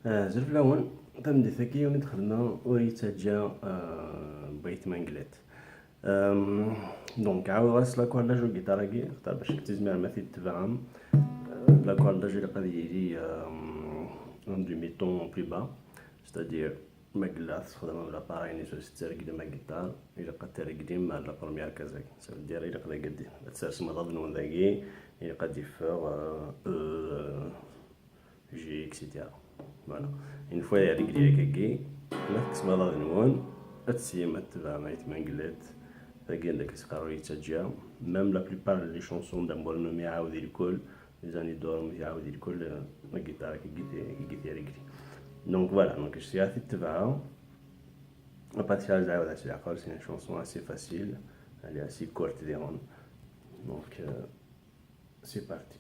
زرفلاون تمدي ثكي ونتخدم وريتاجا بيت مانجلات. donc عاود غاس l'accordage الجيتار اختار باش تزمر ما تتبعهم l'accordage اللي قد يجي un demi-ton plus bas, c'est-à-dire ما قلا تخدم l'appareil نيسو ترقد ما جيتار إلا قد ترقدي مع la première case, ça veut dire إلا قد قد تسرسم هذا نون ذاكي إلا قد يفوغ G et cetera. Voilà, une fois يرقدي هكاكي ما تكسب هذا نون تسيم تبع ما يتمنقلات ذاكي عندك يسقرو يتجا. Même la plupart les chansons d'Amborno يعاود الكل les années d'or يعاود الكل la guitare كي يرقدي. Donc voilà, donc je suis assez تبعها à partir de là, c'est une chanson assez facile, elle est assez courte ديرون. Donc c'est parti.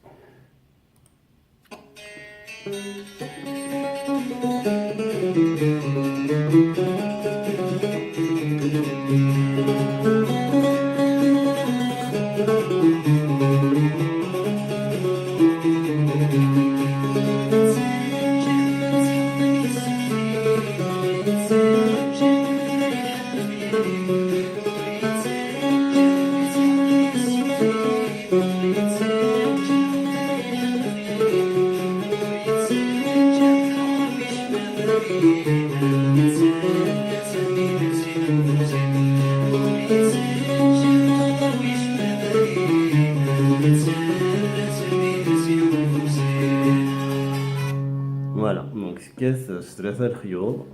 Voilà, donc كيف ثلاثة الخيوط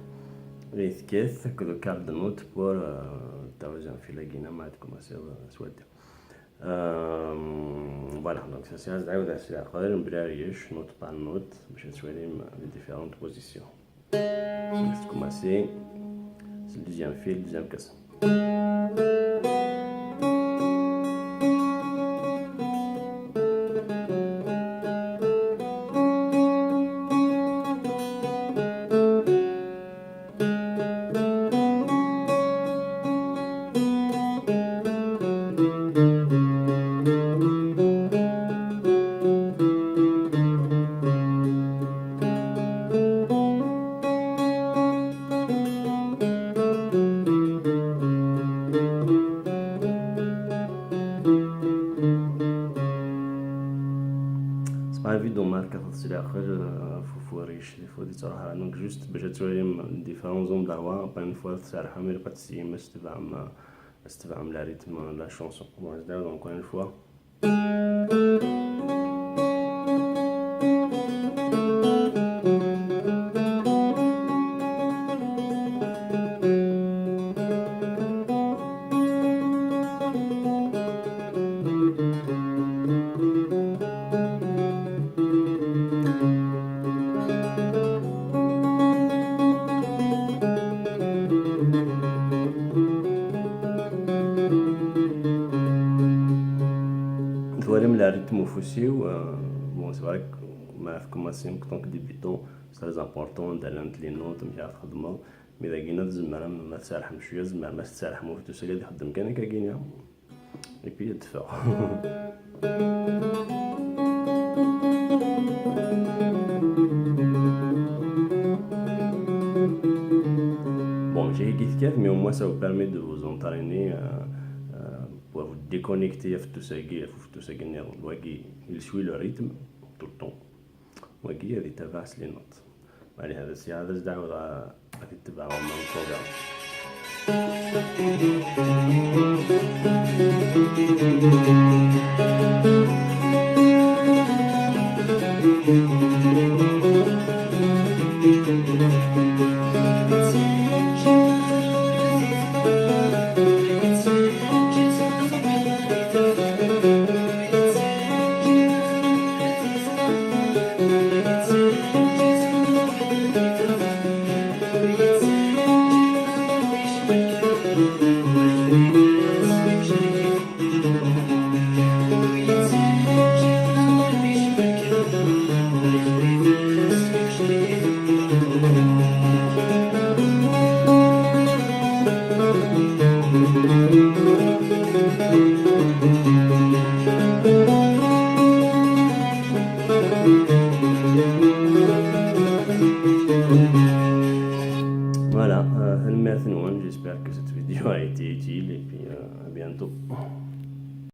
كيف كل quart de note pour توزن في لاقينا ما تكون سواد. Voilà, donc ça c'est عاود قادر نبدا note par note باش تسوالي les différentes positions. Donc commencer, c'est le deuxième fil, deuxième case. C'est pas évident ما كتغسل فوريش les fois تروح. Donc juste باش توري différents endroits, pas une fois تسرح mais قد تسيي باش تبع la rythme la chanson. Donc une fois. توالم la rythme فوسيو. Bon, c'est vrai ما في commencer en tant que débutant, c'est très important دالنت les notes مش عارف تخدمو, mais اذا كينا تزمر ما تسارح شويه زمر ما تسارح مو في اللي يخدم كان كاكينيا et puis تفا. Bon, j'ai كيف mais au moins ça vous permet de vous entraîner pour vous déconnecter في tout ça, في tout ça. واقي il suit le rythme tout le temps, واقي هذه تبع les notes. على هذا السي هذا دعوة غادي تتبع من programme. Tanemmirt-nwen, j'espère que cette vidéo a été utile et puis à bientôt.